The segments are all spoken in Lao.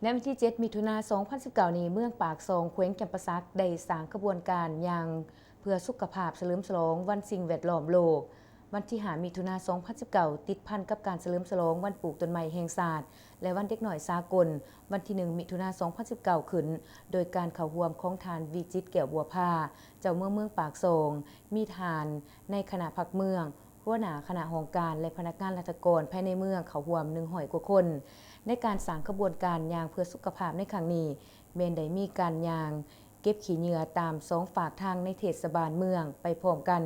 ໃນວັນທີເຈັດ ມິຖຸນາ ສອງພັນສິບເກົ້ານີ້, ເມືອງປາກຊ່ອງ ແຂວງຈຳປາສັກ ໄດ້ສ້າງຂະບວນການຍ່າງເພື່ອສຸຂະພາບ ສະເຫຼີມສະຫຼອງວັນສິ່ງແວດລ້ອມໂລກ. ວັນທີຫ້າ ມິຖຸນາ ສອງພັນສິບເກົ້າ ຕິດພັນກັບການສະເຫຼີມສະຫຼອງວັນປູກຕົ້ນໄມ້ແຫ່ງຊາດ ແລະ ວັນເດັກນ້ອຍສາກົນ ວັນທີໜຶ່ງ ມິຖຸນາ ສອງພັນສິບເກົ້າ ຂຶ້ນ ໂດຍການເຂົ້າຮ່ວມຂອງທ່ານ ວິຈິດ ແກ້ວບົວພາ ເຈົ້າເມືອງເມືອງປາກຊ່ອງ, ມີທ່ານນາຍຄະນະພັກເມືອງ, ຫົວໜ້າຄະນະຫ້ອງການ ແລະ ພະນັກງານລັດຖະກອນພາຍໃນເມືອງເຂົ້າຮ່ວມໜຶ່ງຮ້ອຍກວ່າຄົນ. ໃນການສ້າງຂະບວນການຍ່າງເພື່ອສຸຂະພາບໃນຄັ້ງນີ້ ແມ່ນໄດ້ມີການຍ່າງເກັບຂີ້ເຫຍື້ອຕາມສອງຟາກທາງໃນເທດສະບານເມືອງໄປພ້ອມກັນ,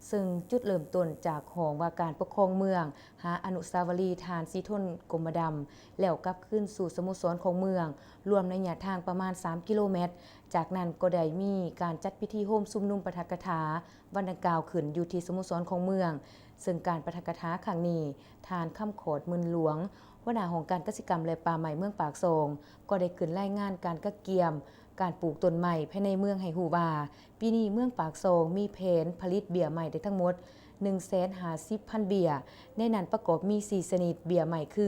ເຊິ່ງຈຸດເລີ່ມຕົ້ນຈາກຫ້ອງວ່າການປົກຄອງເມືອງ, ຫາອະນຸສາວະລີທ່ານສີທົນ ກົມມະດຳ, ແລ້ວກັບຄືນສູ່ສະໂມສອນຂອງເມືອງ, ລວມໄລຍະທາງປະມານສາມກິໂລແມັດ. ຈາກນັ້ນກໍໄດ້ມີການຈັດພິທີໂຮມຊຸມນຸມປາຖະກະຖາວັນດັ່ງກ່າວຂຶ້ນຢູ່ທີ່ສະໂມສອນຂອງເມືອງ, ເຊິ່ງການປາຖະກະຖາຄັ້ງນີ້ ທ່ານ ຄຳຂອດ ໝື່ນຫຼວງ, ຫົວໜ້າຫ້ອງການກະສິກຳ ແລະ ປ່າໄມ້ເມືອງປາກຊ່ອງ ກໍໄດ້ຂຶ້ນລາຍງານການກະກຽມການປູກຕົ້ນໄມ້ພາຍໃນເມືອງໃຫ້ຮູ້ວ່າ, ປີນີ້ເມືອງປາກຊ່ອງມີແຜນຜະລິດເບ້ຍໄມ້ໄດ້ທັງໝົດໜຶ່ງແສນຫ້າສິບພັນເບ້ຍ, ໃນນັ້ນປະກອບມີສີ່ຊະນິດເບ້ຍໄມ້ຄື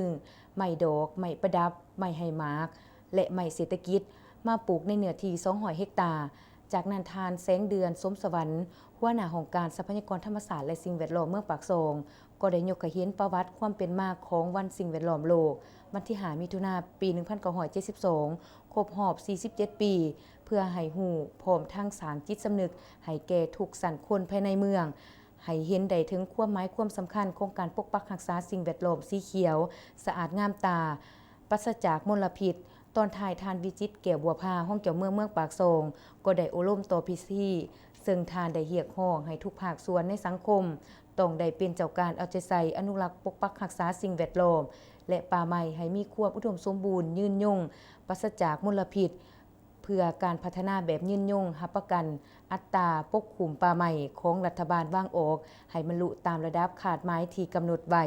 ໄມ້ດອກ, ໄມ້ປະດັບ, ໄມ້ໃຫ້ໝາກ ແລະ ໄມ້ເສດຖະກິດ ມາປູກໃນເນື້ອທີ່ສອງຮ້ອຍເຮັກຕາ. ຈາກນັ້ນ ທ່ານ ແສງເດືອນ ສົມສະຫວັນ, ຫົວໜ້າຫ້ອງການຊັບພະຍາກອນທຳມະຊາດ ແລະ ສິ່ງແວດລ້ອມເມືອງປາກຊ່ອງ ກໍໄດ້ຍົກໃຫ້ເຫັນປະຫວັດຄວາມເປັນມາຂອງວັນສິ່ງແວດລ້ອມໂລກ ວັນທີຫ້າ ມິຖຸນາ ປີໜຶ່ງພັນເກົ້າຮ້ອຍເຈັດສິບສອງ ຄົບຮອບສີ່ສິບເຈັດປີ ເພື່ອໃຫ້ຮູ້ ພ້ອມທັງສ້າງຈິດສຳນຶກໃຫ້ແກ່ທຸກຊັ້ນຄົນພາຍໃນເມືອງ ໃຫ້ເຫັນໄດ້ເຖິງຄວາມໝາຍຄວາມສຳຄັນຂອງການປົກປັກຮັກສາສິ່ງແວດລ້ອມສີຂຽວ, ສະອາດງາມຕາ, ປາສະຈາກມົນລະພິດ. ຕອນທ້າຍ ທ່ານ ວິຈິດ ແກ້ວບົວພາ, ຮອງເຈົ້າເມືອງເມືອງປາກຊ່ອງ ກໍໄດ້ໂອ້ລົມຕໍ່ພິທີ, ເຊິ່ງທ່ານໄດ້ຮຽກຮ້ອງໃຫ້ທຸກພາກສ່ວນໃນສັງຄົມ ຕ້ອງໄດ້ເປັນເຈົ້າການເອົາໃຈໃສ່ອະນຸລັກປົກປັກຮັກສາສິ່ງແວດລ້ອມ ແລະ ປ່າໄມ້ໃຫ້ມີຄວາມອຸດົມສົມບູນ, ຍືນຍົງ, ປາສະຈາກມົນລະພິດ, ເພື່ອການພັດທະນາແບບຍືນຍົງ, ຮັບປະກັນອັດຕາປົກຄຸມປ່າໄມ້ຂອງລັດຖະບານວາງອອກໃຫ້ບັນລຸຕາມລະດັບຄາດໝາຍທີ່ກຳນົດໄວ້.